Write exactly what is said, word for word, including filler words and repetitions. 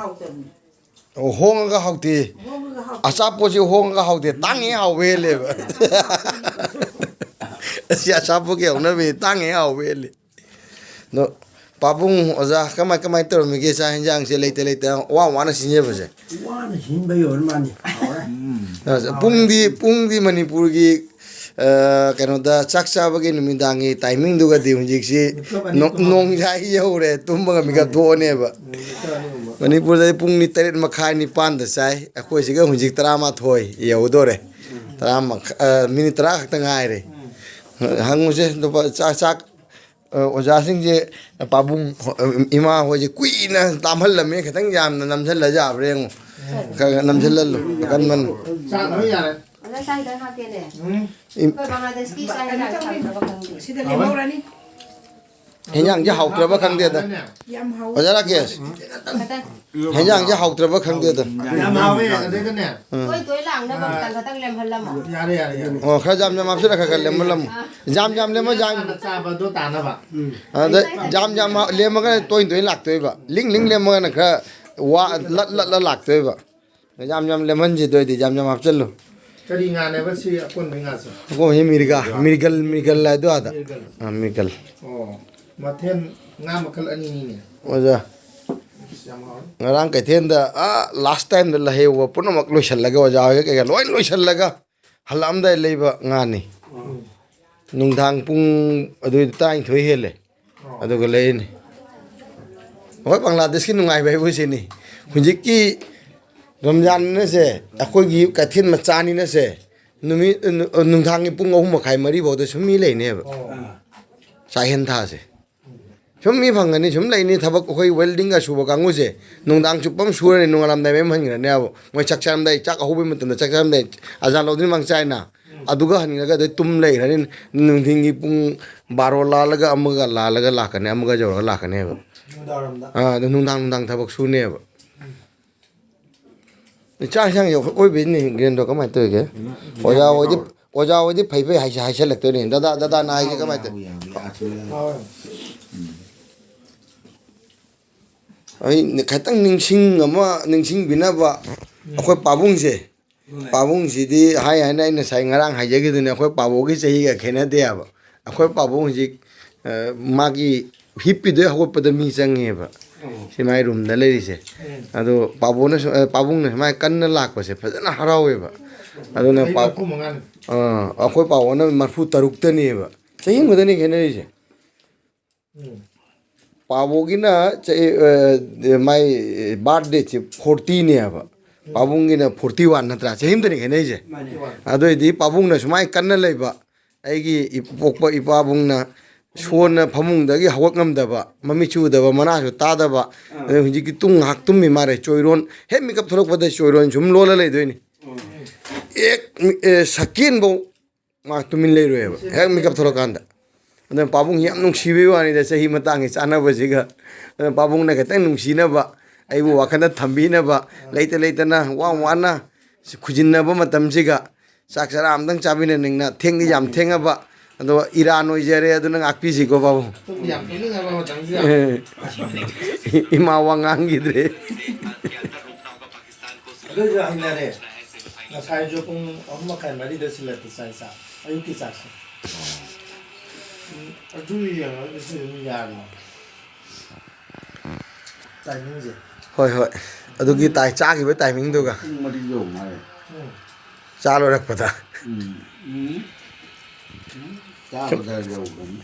ꯍꯥꯎꯇꯕꯅꯤ꯫ ꯑꯣ, ꯍꯣꯡꯉꯒ ꯍꯥꯎꯇꯦ꯫ ꯍꯣꯡꯉꯒ ꯍꯥꯎꯇꯦ꯫ ꯑꯆꯥꯄꯣꯠꯁꯤ ꯍꯣꯡꯉꯒ ꯍꯥꯎꯇꯦ, ꯇꯥꯡꯉꯦ ꯍꯥꯎꯕ ꯍꯦꯜꯂꯦꯕ꯫ ꯑꯁꯤ ꯑꯆꯥꯄꯣꯠꯀꯤ ꯍꯧꯅꯕꯤ, ꯇꯥꯡꯉꯦ ꯍꯥꯎꯕ ꯍꯦꯜꯂꯦ꯫ ꯑꯗꯣ ꯄꯥꯕꯨꯡ, ꯑꯣꯖꯥ, ꯀꯃꯥꯏ ꯀꯃꯥꯏ ꯇꯧꯔꯝꯃꯤꯒꯦ? ꯆꯥꯛ ꯍꯦꯟꯖꯥꯡꯁꯦ ꯂꯩꯇ ꯂꯩꯇ ꯋꯥ ꯋꯥꯅ ꯁꯤꯟꯖꯕꯁꯦ꯫ ꯋꯥꯅ ꯁꯤꯟꯕꯩ ꯑꯣꯏꯔ ꯃꯥꯜꯂꯤ꯫ ꯍꯥꯎꯔꯦ꯫ ꯑꯁ, ꯄꯨꯡꯗꯤ, ꯄꯨꯡꯗꯤ ꯃꯅꯤꯄꯨꯔꯒꯤ, ꯑ, ꯀꯩꯅꯣꯗ ꯆꯥꯛ ꯆꯥꯕꯒꯤ ꯅꯨꯃꯤꯗꯥꯡꯒꯤ ꯇꯥꯏꯃꯤꯡꯗꯨꯒꯗꯤ ꯍꯧꯖꯤꯛꯁꯤ ꯄꯨꯡ ꯑꯅꯤ ꯅꯣ-, ꯇꯨꯝꯃꯒ꯫ ꯅꯣꯡꯖꯥꯏ ꯌꯧꯔꯦ, ꯇꯨꯝꯕꯒ ꯃꯤꯀꯞ ꯊꯣꯛꯑꯅꯦꯕ꯫ ꯄꯨꯡ ꯑꯅꯤ ꯇꯨꯝꯃꯒ꯫ ꯃꯅꯤꯄꯨꯔꯗꯗꯤ ꯄꯨꯡ ꯅꯤ-, ꯇꯔꯦꯠ ꯃꯈꯥꯏ, ꯅꯤꯄꯥꯟꯗ ꯆꯥꯏ꯫ ꯑꯩꯈꯣꯏ ꯁꯤꯒ ꯍꯧꯖꯤꯛ ꯇꯔꯥꯃꯥꯊꯣꯏ ꯌꯧꯗꯣꯔꯦ꯫ ꯇꯔꯥ ꯃꯈꯥꯏ, ꯑ, ꯃꯤꯅꯤꯠ ꯇꯔꯥ ꯈꯛꯇ ꯉꯥꯏꯔꯦ꯫ ꯍꯪꯉꯨꯁꯦ, ꯂꯨꯄꯥ ꯆꯥ-, ꯆꯥꯛ, ꯑ, ꯑꯣꯖꯥꯁꯤꯡꯁꯦ, ꯄꯥꯕꯨꯡ, ꯏꯃꯥ ꯍꯣꯏꯁꯦ ꯀꯨꯏꯅ ꯂꯥꯝꯍꯜꯂꯝꯃꯦ, ꯈꯤꯇꯪ ꯌꯥꯝꯅ ꯅꯝꯁꯤꯜꯂ ꯌꯥꯕ꯭ꯔꯥ ꯌꯦꯡꯉꯣ꯫ ꯈꯔ ꯈꯔ ꯅꯝꯁꯤꯜꯍꯜꯂꯨ, ꯑꯀꯟꯃꯟ꯫ ꯆꯥꯛ ꯂꯣꯏ ꯌꯥꯔꯦ꯫ ꯑꯣꯖꯥ, ꯆꯥꯛ ꯈꯤꯇꯪ ꯍꯥꯞꯀꯦꯅꯦ꯫ ꯎꯝ꯫ ꯑꯩꯈꯣꯏ ꯕꯪꯒ꯭ꯂꯥꯗꯦꯁꯀꯤ ꯆꯥꯛ ꯍꯤꯟꯖꯥꯡ ꯊꯝꯗ꯭ꯔꯕ ꯈꯪꯗꯦ꯫ ꯁꯤꯗ ꯂꯦꯝꯍꯧꯔꯅꯤ꯫ ꯍꯦꯟꯖꯥꯡꯁꯦ ꯍꯥꯎꯇ꯭ꯔꯕ ꯈꯪꯗꯦꯗ꯫ ꯌꯥꯝ ꯍꯥꯎꯋꯦ꯫ ꯑꯣꯖꯥ ꯔꯥꯀꯦꯁ, ꯈꯤꯇꯪ꯫ ꯍꯦꯟꯖꯥꯡꯁꯦ ꯍꯥꯎꯇ꯭ꯔꯕ ꯈꯪꯗꯦꯗ꯫ ꯌꯥꯝ ꯍꯥꯎꯋꯦ, ꯑꯗꯩꯗꯅꯦ꯫ ꯎꯝ꯫ ꯇꯣꯏ ꯇꯣꯏ ꯂꯥꯡꯅꯕ ꯑꯥ꯫ ꯈꯤꯇꯪ ꯈꯤꯇꯪ ꯂꯦꯝꯍꯜꯂꯝꯃꯣ꯫ ꯌꯥꯔꯦ, ꯌꯥꯔꯦ, ꯌꯥꯔꯦ꯫ ꯑꯣ, ꯈꯔ ꯌꯥꯝ ꯌꯥꯝ ꯍꯥꯞꯆꯤꯜꯂ ꯈꯔ ꯈꯔ ꯂꯦꯝꯍꯜꯂꯝꯃꯣ꯫ ꯑꯥ꯫ ꯌꯥꯝ ꯌꯥꯝ ꯂꯦꯝꯃ ꯌꯥꯝ ꯍꯥꯟꯅ ꯆꯥꯕꯗꯣ ꯇꯥꯅꯕ꯫ ꯎꯝ꯫ ꯑꯗ ꯌꯥꯝ ꯌꯥꯝ ꯂꯦꯝꯃꯒꯅ ꯇꯣꯏ ꯇꯣꯏ ꯂꯥꯛꯇꯣꯏꯕ꯫ ꯂꯤꯡ ꯂꯤꯡ ꯂꯦꯝꯃꯒꯅ ꯈꯔ ꯋꯥ-, ꯂꯠ ꯂꯠꯂ ꯂꯥꯛꯇꯣꯏꯕ꯫ ꯌꯥꯝ ꯌꯥꯝ ꯂꯦꯝꯍꯟꯁꯤ, ꯑꯗꯨ ꯑꯣꯏꯗꯤ ꯌꯥꯝ ꯌꯥꯝ ꯍꯥꯞꯆꯤꯜꯂꯨ꯫ ꯀꯔꯤ ꯉꯥꯅꯦꯕ ꯁꯤ ꯑꯀꯣꯟꯕꯩ ꯉꯥꯁꯦ? ꯑꯀꯣꯟꯕꯁꯤ ꯃꯤꯔꯒꯥ, ꯃꯤꯔꯒꯜ, ꯃꯤꯔꯒꯜ ꯍꯥꯏꯗꯣ ꯑꯥꯗ꯫ ꯃꯤꯔꯒꯜ꯫ ꯑꯥ, ꯃꯤꯔꯒꯜ꯫ ꯑꯣ, ꯃꯊꯦꯜ ꯉꯥ ꯃꯈꯜ ꯑꯅꯤꯅꯤꯅꯦ꯫ ꯑꯣꯖꯥ, ꯑꯁ, ꯌꯥꯝ ꯍꯥꯎꯔꯦ꯫ ꯉꯔꯥꯡ ꯀꯩꯊꯦꯜꯗ, ꯑꯥ, last time ꯗ ꯂꯩꯍꯧꯕ ꯄꯨꯝꯅꯃꯛ ꯂꯣꯏꯁꯤꯜꯂꯒ, ꯑꯣꯖꯥ ꯍꯣꯏꯒ ꯀꯩꯀꯥ ꯂꯣꯏ ꯂꯣꯏꯁꯤꯜꯂꯒ ꯍꯜꯂꯛꯑꯝꯗꯥꯏ ꯂꯩꯕ ꯉꯥꯅꯤ꯫ ꯎꯝ꯫ ꯅꯨꯡꯗꯥꯡ ꯄꯨꯡ ꯑꯗꯨꯏꯗ ꯇꯔꯥꯅꯤꯊꯣꯏ ꯍꯦꯜꯂꯦ꯫ ꯑꯗꯨꯒ ꯂꯩꯔꯤꯅꯤ꯫ ꯑꯩꯈꯣꯏ ꯕꯪꯒ꯭ꯂꯥꯗꯦꯁꯀꯤ ꯅꯨꯡꯉꯥꯏꯕ ꯍꯥꯏꯕꯨ ꯁꯤꯅꯤ꯫ ꯍꯧꯖꯤꯛꯀꯤ ꯔꯝꯖꯥꯟꯅꯤꯅꯁꯦ, ꯑꯩꯈꯣꯏꯒꯤ ꯀꯩꯊꯦꯜ ꯃꯆꯥꯅꯤꯅꯁꯦ, ꯅꯨꯃꯤꯠ, ꯅꯨꯡꯗꯥꯡꯒꯤ ꯄꯨꯡ ꯑꯍꯨꯝ ꯃꯈꯥꯏ, ꯃꯔꯤ ꯐꯥꯎꯗ ꯁꯨꯝ ꯃꯤ ꯂꯩꯅꯦꯕ꯫ ꯑꯣ꯫ ꯆꯥꯛꯍꯦꯟ ꯊꯥꯁꯦ꯫ ꯁꯨꯝ ꯃꯤ ꯐꯪꯒꯅꯤ, ꯁꯨꯝ ꯂꯩꯅꯤ꯫ ꯊꯕꯛ ꯑꯩꯈꯣꯏ welding ꯒ ꯁꯨꯕ ꯀꯥꯡꯕꯨꯁꯦ ꯅꯨꯡꯗꯥꯡ ꯆꯨꯞꯄ ꯑꯃ ꯁꯨꯔꯅꯤ, ꯅꯣꯡꯉꯥꯜꯂꯝꯗꯥꯏ ꯃꯌꯨꯝ ꯍꯟꯈ꯭ꯔꯅꯦꯕ꯫ ꯃꯣꯏ ꯆꯥꯛ ꯆꯥꯔꯝꯗꯥꯏ, ꯆꯥꯛ ꯑꯍꯧꯕꯩ ꯃꯇꯝꯗ ꯆꯥꯛ ꯆꯥꯔꯝꯗꯥꯏ ꯑꯖꯥꯟ ꯂꯧꯗ꯭ꯔꯤ ꯃꯃꯥꯡ ꯆꯥꯏꯅ꯫ ꯑꯗꯨꯒ ꯍꯟꯈ꯭ꯔꯒ ꯑꯗꯩ ꯇꯨꯝ ꯂꯩꯈ꯭ꯔꯅꯤ꯫ ꯅꯨꯡꯊꯤꯟꯒꯤ ꯄꯨꯡ ꯕꯥꯔꯣ ꯂꯥꯜꯂꯒ, ꯑꯃꯒ ꯂꯥꯜꯂꯒ ꯂꯥꯛꯀꯅꯤ, ꯑꯃꯒ ꯌꯧꯔꯒ ꯂꯥꯛꯀꯅꯦꯕ꯫ ꯅꯨꯡꯗꯥꯡꯋꯥꯏꯔꯝꯗ꯫ ꯑꯥ, ꯑꯗꯨ ꯅꯨꯡꯗꯥꯡ, ꯅꯨꯡꯗꯥꯡ ꯊꯕꯛ ꯁꯨꯅꯦꯕ꯫ ꯆꯥꯛ ꯏꯟꯁꯥꯡ ꯌꯧ-, ꯑꯣꯏꯕꯩꯅꯤ ꯒ꯭ꯔꯦꯟꯗꯣ ꯀꯃꯥꯏꯅ ꯇꯧꯔꯤꯒꯦ? ꯎꯝ꯫ ꯑꯣꯖꯥ ꯍꯣꯏꯗꯤ, ꯑꯣꯖꯥ ꯍꯣꯏꯗꯤ ꯐꯩ ꯐꯩ ꯍꯥꯏꯁ-, ꯍꯥꯏꯁꯜꯂꯛꯇꯣꯏꯅꯦ꯫ ꯗꯗꯥ, ꯗꯗꯥꯅ ꯍꯥꯏꯁꯦ ꯀꯃꯥꯏꯅ ꯇꯧ-? ꯌꯥꯎꯏ, ꯌꯥꯎꯏ, ꯑꯥ, ꯆꯨꯝꯃꯦ꯫ ꯍꯣꯏ꯫ ꯎꯝ꯫ ꯑꯩ ꯈꯤꯇꯪ ꯅꯤꯡꯁꯤꯡ ꯑꯃ, ꯅꯤꯡꯁꯤꯡꯕꯤꯅꯕ, ꯑꯩꯈꯣꯏ ꯄꯥꯕꯨꯡꯁꯦ, ꯄꯥꯕꯨꯡꯁꯤꯗꯤ ꯍꯥꯏ ꯍꯥꯏꯅ ꯑꯩꯅ ꯉꯁꯥꯏ ꯉꯔꯥꯡ ꯍꯥꯏꯖꯈꯤꯗꯨꯅꯤ, ꯑꯩꯈꯣꯏ ꯄꯥꯕꯣꯒꯤ ꯆꯍꯤꯒ ꯈꯦꯠꯅꯗꯦ ꯍꯥꯏꯕ꯫ ꯑꯩꯈꯣꯏ ꯄꯥꯕꯨꯡ ꯍꯧꯖꯤꯛ, ꯑ, ꯃꯥꯒꯤ ꯍꯤꯞꯄꯤꯗꯩ ꯍꯧꯒꯠꯄꯗ ꯃꯤ ꯆꯪꯉꯦꯕ꯫ ꯁꯤ ꯃꯥꯏ ꯔꯨꯝꯗ ꯂꯩꯔꯤꯁꯦ꯫ ꯑꯗꯣ ꯄꯥꯕꯣꯅꯁꯨ, ꯑ, ꯄꯥꯕꯨꯡꯅꯁꯨ ꯃꯥꯏ ꯀꯟꯅ ꯂꯥꯛꯄꯁꯦ ꯐꯖꯅ ꯍꯔꯥꯎꯋꯦꯕ꯫ ꯑꯗꯨꯅ ꯆꯍꯤ ꯄꯥ-, ꯃꯔꯤꯐꯨ ꯃꯉꯥꯅꯤ꯫ ꯑ, ꯑꯩꯈꯣꯏ ꯄꯥꯕꯣꯅ ꯃꯔꯤꯐꯨ ꯇꯔꯨꯛꯇꯅꯦꯕ꯫ ꯆꯍꯤ ꯑꯃꯗꯅꯤ ꯈꯦꯠꯅꯔꯤꯁꯦ꯫ ꯎꯝ꯫ ꯄꯥꯕꯣꯒꯤꯅ ꯆꯍꯤ, ꯑ, ꯃꯥꯏ ꯕꯥꯔꯠ ꯗꯦꯠꯁꯦ ꯐꯣꯔꯇꯤꯅꯦꯕ꯫ ꯄꯥꯕꯨꯡꯒꯤꯅ ꯐꯣꯔꯇꯤ ꯋꯥꯟ ꯅꯠꯇ꯭ꯔꯥ? ꯆꯍꯤ ꯑꯃꯗꯅꯤ ꯈꯦꯠꯅꯩꯁꯦ꯫ ꯃꯥꯅꯦ꯫ ꯑꯗꯨ ꯑꯣꯏꯗꯤ ꯄꯥꯕꯨꯡꯅ ꯁꯨꯃꯥꯏꯅ ꯀꯟꯅ ꯂꯩꯕ, ꯑꯩꯒꯤ ꯏꯄꯣꯛꯄ ꯏꯄꯥꯕꯨꯡꯅ ꯁꯣꯟꯅ ꯐꯃꯨꯡꯗꯒꯤ ꯍꯧꯒꯠ ꯉꯝꯗꯕ, ꯃꯃꯤꯠꯁꯨ ꯎꯗꯕ, ꯃꯅꯥꯁꯨ ꯇꯥꯗꯕ, ꯑꯥ꯫ ꯑꯗꯩ ꯍꯧꯖꯤꯛꯇꯤ ꯇꯨꯝ ꯉꯥꯏꯍꯥꯛ ꯇꯨꯝꯃꯤ ꯃꯥꯔꯦ, ꯆꯣꯏꯔꯣꯟ ꯍꯦꯛ ꯃꯤꯀꯞ ꯊꯣꯛꯂꯛꯄꯗ ꯆꯣꯏꯔꯣꯟ ꯁꯨꯝ ꯂꯣꯜꯂ ꯂꯩꯗꯣꯏꯅꯤ꯫ ꯎꯝ꯫ ꯑꯦꯛ ꯃꯤ-, ꯑꯦ, ꯁꯀꯦꯟꯐꯧ ꯃꯥ ꯇꯨꯃꯤꯟ ꯂꯩꯔꯣꯏꯕ, ꯍꯦꯛ ꯃꯤꯀꯞ ꯊꯣꯛꯂꯛꯀꯥꯟꯗ꯫ ꯑꯗꯨꯅ ꯄꯥꯕꯨꯡ ꯌꯥꯝ ꯅꯨꯡꯁꯤꯕꯩ ꯋꯥꯅꯤꯗ, ꯆꯍꯤ ꯃꯇꯥꯡꯒꯤ ꯆꯥꯟꯅꯕꯁꯤꯒ꯫ ꯑꯗꯨꯅ ꯄꯥꯕꯨꯡꯅ ꯈꯤꯇꯪ ꯅꯨꯡꯁꯤꯅꯕ, ꯑꯩꯕꯨ ꯋꯥꯈꯜꯗ ꯊꯝꯕꯤꯅꯕ, ꯂꯩꯇ ꯂꯩꯇꯅ ꯋꯥ ꯋꯥꯅ ꯈꯨꯖꯤꯟꯅꯕ ꯃꯇꯝꯁꯤꯒ ꯆꯥꯛ ꯆꯔꯥ ꯑꯃꯇꯪ ꯆꯥꯃꯤꯟꯅꯅꯤꯡꯅ ꯊꯦꯡꯗꯤ ꯌꯥꯝ ꯊꯦꯡꯉꯕ, ꯑꯗꯣ ꯏꯔꯥꯟ ꯑꯣꯏꯖꯔꯦ, ꯑꯗꯨꯅ ꯉꯥꯛꯄꯤꯁꯤꯀꯣ ꯄꯥꯕꯨꯡ꯫ ꯇꯨꯝ ꯌꯥꯝ ꯊꯦꯡꯅꯤꯡꯉꯕ ꯃꯇꯝꯁꯤꯗ꯫ ꯑꯦ꯫ ꯏꯃꯥ ꯋꯥ ꯉꯥꯡꯈꯤꯗ꯭ꯔꯦ꯫ ꯑꯗꯨꯏꯁꯨ ꯍꯩꯅꯔꯦ꯫ ꯉꯁꯥꯏꯁꯨ ꯄꯨꯡ ꯑꯍꯨꯝ ꯃꯈꯥꯏ, ꯃꯔꯤꯗ ꯁꯤꯜꯂꯛꯇ ꯆꯥꯏ ꯆꯥꯛ, ꯑꯌꯨꯛꯀꯤ ꯆꯥꯛꯁꯦ꯫ ꯎꯝ, ꯑꯗꯨ ꯌꯦꯡꯉꯒ ꯁꯤ ꯑꯗꯨꯝ ꯌꯥꯔꯦ꯫ ꯇꯥꯏꯃꯤꯡꯁꯦ꯫ ꯍꯣꯏ, ꯍꯣꯏ꯫ ꯑꯗꯨꯒꯤ ꯇꯥꯏ-, ꯆꯥꯈꯤꯕ ꯇꯥꯏꯃꯤꯡꯗꯨꯒ꯫ ꯄꯨꯡ ꯃꯔꯤ ꯌꯧ ꯃꯥꯜꯂꯦ꯫ ꯎꯝ꯫ ꯆꯥ ꯂꯣꯏꯔꯛꯄꯗ꯫ ꯎꯝ꯫ ꯎꯝ꯫ ꯎꯝ꯫ ꯆꯥꯕꯗ ꯌꯧꯒꯅꯤ꯫